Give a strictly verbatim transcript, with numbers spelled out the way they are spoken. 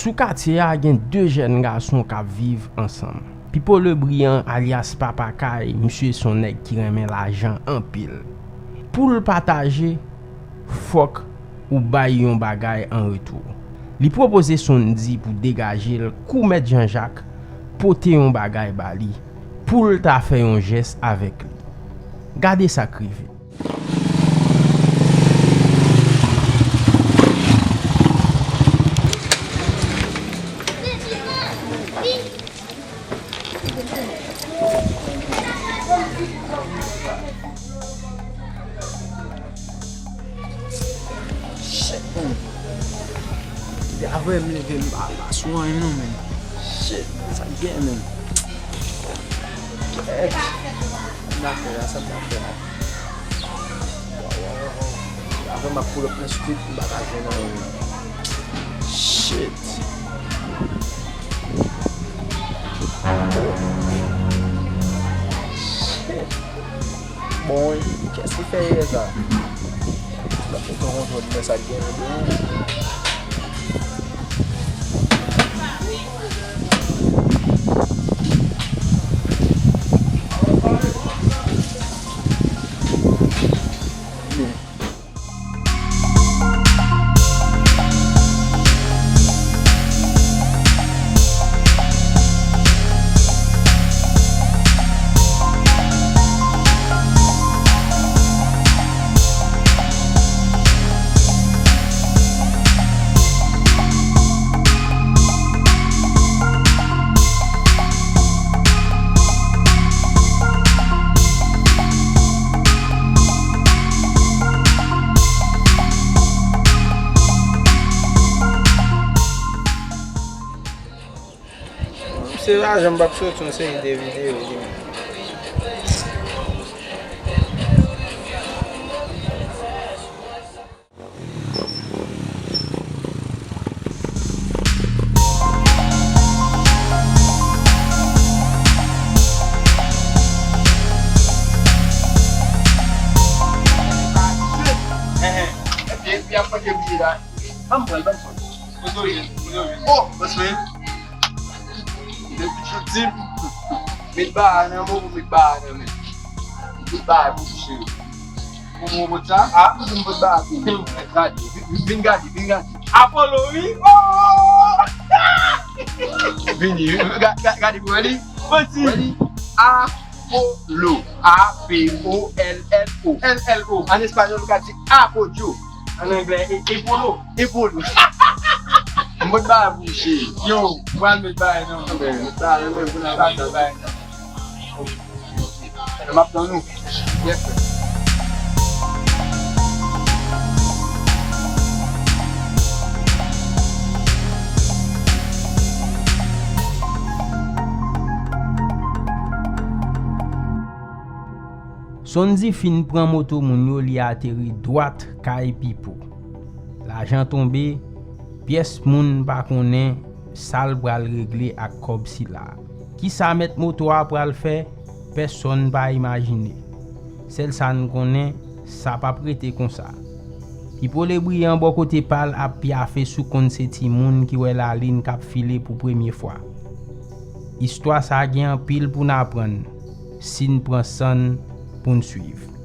Sou katye a, gen de jèn gason k ap viv ansanm. Pipo Lebriyan, alyas Papa Kay, misye se yon nèg ki renmen lajan anpil. Pou l pataje, fòk ou bay yon bagay an retou. Li pwopoze Sondy pou degaje l kou Mèt Janjak pote yon bagay ba li, pou l ta fè yon jès avèk li. Gade sa k rive. Shit, man. Depi avè m leve, m pa, pa sou anyen non, man. Shit, sa k gen, man. Kèt. M ta fè la, sa m ta fè la. Waw, waw, waw, waw. Apre m ap pull up nan street, m pa ka jwenn anyen. Shit. Shit. Bon, kiyès ki fè yè sa? Mwen pa konn jwenn mwen sa k gen nan men. Se lajan m p ap soti yon seri de videyo li menm. Epi, epi ap mande bliye la. Ban m pran l, ban m pran l. Kote w ye? Kote w ye? Oh, bòs mwen. Depi jouti m met ba a nan men w, met ba a nan men m. Tout bagay pou touche yo. Kòman w pot sa? Ah, m pot ba a pou ou. Gade, vin, vin gade, vin gade. Apollo, wi. Oh! Vini, ga-, ga-, gade pou wè li. Wè li. Apollo. A P O L L O. L L O. An espanyòl, ou ka di apoyo. An anglè, e, epolo. Epolo. M pot bagay pou ou, cheri. Yo, m pral met bagay nan men w. Sa, men, men, pou n al met bagay nan men w. M ap tann ou. Yes, sir. Sondy fin pran moto moun yo, li ateri dwat kay Pipo. Lajan tonbe, pyès moun pa konnen sa l pral regle ak kòb sila. Kisa mèt moto a pral fè? Pèsonn pa imajine. Sèl sa n konnen, sa p ap rete konsa. Pipo Lebriyan bò kote pa l ap pyafe sou konn se timoun ki wè lalin k ap file pou premye fwa. Istwa sa gen anpil pou n aprann si n pran san n pou n swiv.